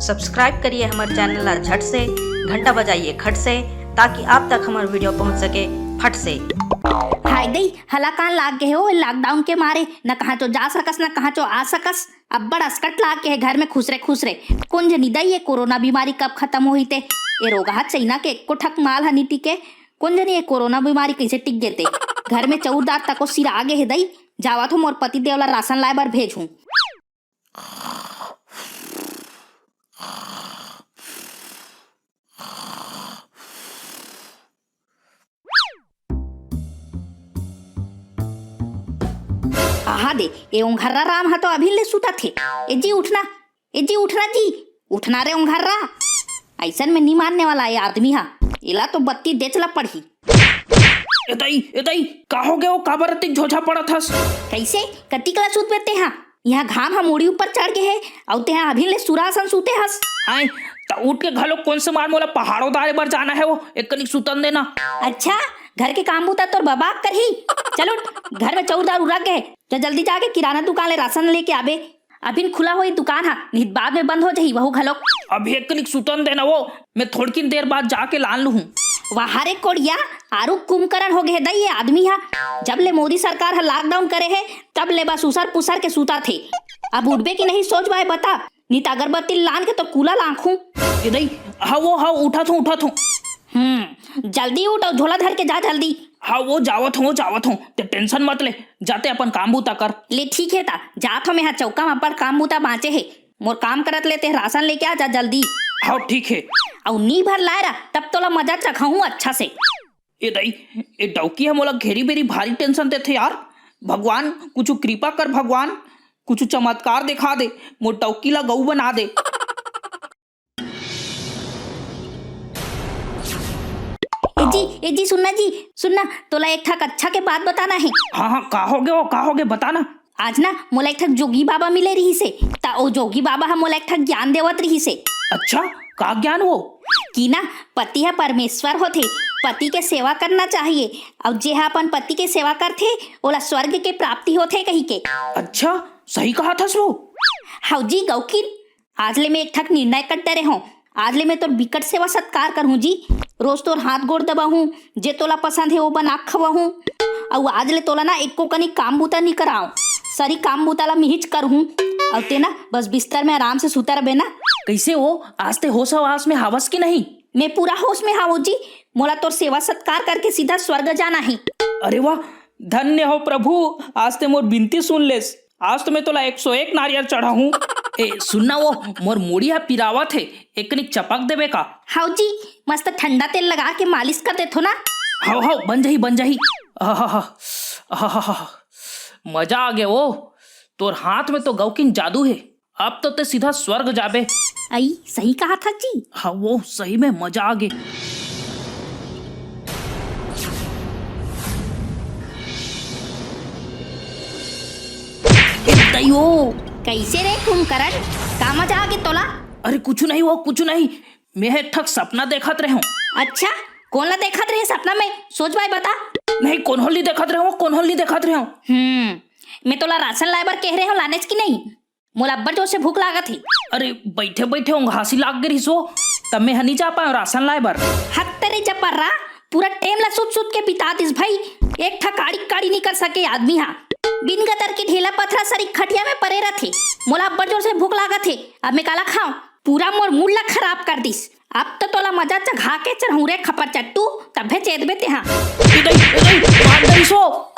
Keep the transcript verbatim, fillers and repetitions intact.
Subscribe करिए हमर channel ला झट से, घंटा बजाइए खट से, ताकि आप तक हमर वीडियो पहुंच सके फट से। हाय दई, हलाकान लाग गे हे ओ लॉकडाउन के मारे, न कहाँ चो जा सकस, न कहाँ चो आ सकस। अब्बड़ असकट लाग गे हे घर में खुसरे खुसरे। कोन जनी दई, ये कोरोना बीमारी कब खतम होही ते। ये रोगहा चैना के एको ठक माल ह नी टिके। कोन जनी ये कोरोना बीमारी कइसे टिक गे ते। घर में चउर दार तको सिरा गे हे दई। जावत हों मोर पति देव ला राशन लाए बर भेजहूं। आहा दे, ए ओंघर्रा राम ह तो अभी ले सुतत हे। ए जी उठना, ए जी उठना जी, उठना रे ओंघर्रा। अइसन में नी मानने वाला ये आदमी हा, एला तो बत्ती देच ला पड़ही। ए दई, ए दई, का हो गे ओ, काबर अतिक झोझा पड़त हस? कइसे? कतिक ला सुतबे तेहा? इहाँ घाम ह मुड़ी ऊपर चढ़ गे हे, अउ तेहा अभी ले सुरा असन सुते हस। आय, त उठ के घलो कोन से मार मोला पहाड़ो डारे बर जाना हे ओ, एक कनिक सुतन देना। अच्छा, घर के काम बूता तोर बबा करही? चल उठ, घर में चउर दार उरक गे हे, जा जल्दी जाके किराना दुकान ले राशन लेके आबे। अभिन खुला होई दुकान हा, नित बाद में बंद हो जाही वहू घलोक। अभी एक कनिक सुतन देना वो, मैं थोड़किन देर बाद जाके लान लूहूं। वाह रे कोड़िया, आरू कुंभकर्ण हो गे हे दई ये आदमी हा। जब ले मोदी सरकार हा लॉकडाउन करे हे, तब ले बस उसर पुसर के सुतत हे। अब उठबे कि नहीं सोच बाय बता, नित अगरबत्ती लान के तो कूला लाखूं। ए दई, हाँ वो, हाँ उठत हों, उठत हों। हम्म, जल्दी उठ अउ झोला धर के जा जल्दी। हाँ वो जावत हों, जावत हों, ते टेंशन मत ले, जाते अपन काम बूता कर। ले ठीक हे ता, जात हों मैं हा चौका में अपन काम बूता बांचे हे। मोर काम करत ले ते राशन लेके आ जा जल्दी। हाँ ठीक हे। अउ नी भर लाए रा, तब तोला मजा चखाहूं अच्छा से। ए दई, ए डौकी ह मोला घेरी बेरी भारी टेंशन देथे यार। भगवान, कुछु कृपा कर भगवान, कुछु चमत्कार देखा दे, मोर डौकी ला गऊ बना दे। ए जी, ए जी, सुनना जी, सुनना, तोला एक ठक अच्छा के बात बताना हे। हाँ, हाँ, का हो गे ओ, का हो गे, बता ना। आज ना मोला एक ठक जोगी बाबा मिले रिहिस हे, त ओ जोगी बाबा ह मोला एक ठक ज्ञान देवत रिहिस हे। अच्छा, का ज्ञान वो? कि ना पति ह परमेश्वर होथे, पति के सेवा करना चाहिए, अउ जे ह अपन पति के सेवा करथे, ओला स्वर्ग के प्राप्ति होथे कहिके। अच्छा, सही कहत हस वो। हव जी गौकिन, आज ले मैं एक ठक निर्णय कर डरे हों। आज ले मैं तोर बिकट सेवा सत्कार करहूं जी। रोज तोर हाथ गोड़ दबाहूं, जे तोला पसंद हे वो बना के खवाहूं। अउ आज ले तोला ना एको कनी काम बूता नी कराओं, सरी काम बूता ला मिहिच करहूं। अउ ते ना बस बिस्तर में आराम से सुता रबे ना। कइसे वो, आज ते होश हवास में हावस कि नहीं? मैं पूरा होश में हावों जी, मोला तोर सेवा सत्कार करके सीधा स्वर्ग जाना हे। अरे वाह, धन्य हो प्रभु, आज ते मोर बिनती सुन लेस। आज तो मैं तोला एक सौ एक नारियल चढ़ाहूं। ए, सुन ना वो, मोर मुड़ी ह पिरावत हे, एक कनिक चपक देबे का? हव जी, मस्त ठंडा तेल लगा के मालिश कर देथो ना। हव, हव, बन जाही, बन जाही। आहाहा, आहाहा, मजा आ गे वो। तोर हाथ में तो गौकिन जादू हे। अब तो ते सीधा स्वर्ग जाबे। अई, सही कहत हस जी। हाँ, वो सही में मजा आ गे। ए दइयो। कइसे रे कुंभकरण, का मजा आ गे तोला? अरे कुछु नहीं वो, कुछु नहीं। मैं एक ठक सपना देखत रहेंव। अच्छा, कोन ला देखत रहे सपना में? सोच बाय बता। नहीं, कोन्हो ल नी देखत रहेंव, कोन्हो ल नी देखत रहेंव। हम्म, मैं तोला राशन लाए बर कहे रहेंव, लानेस कि नहीं? मोला अब्बड़ जोर से भूख लागत हे। अरे, बइठे-बइठे ओंघासी लाग गे रिहिस वो, तब मैं ह नी जा पाएंव राशन लाए बर। हत तेरी जबर्रा, पूरा टेम ला सुत-सुत के बिता दिस भई। एक ठा काड़ी-काड़ी नी कर सके आदमी हा। बिन गदर के ढेला पथरा सरी खटिया में परे रथे। मोला अब्बड़ जोर से भूख लागत हे, अब मैं काला खांव? पूरा मोर मूड ला खराब कर दिस। अब तो तोला मजा चघा के चढ़ाहूं रे खपर चट्टू, तभे चेतबे तेहा। ए दई, ए दई, मार डरिस वो।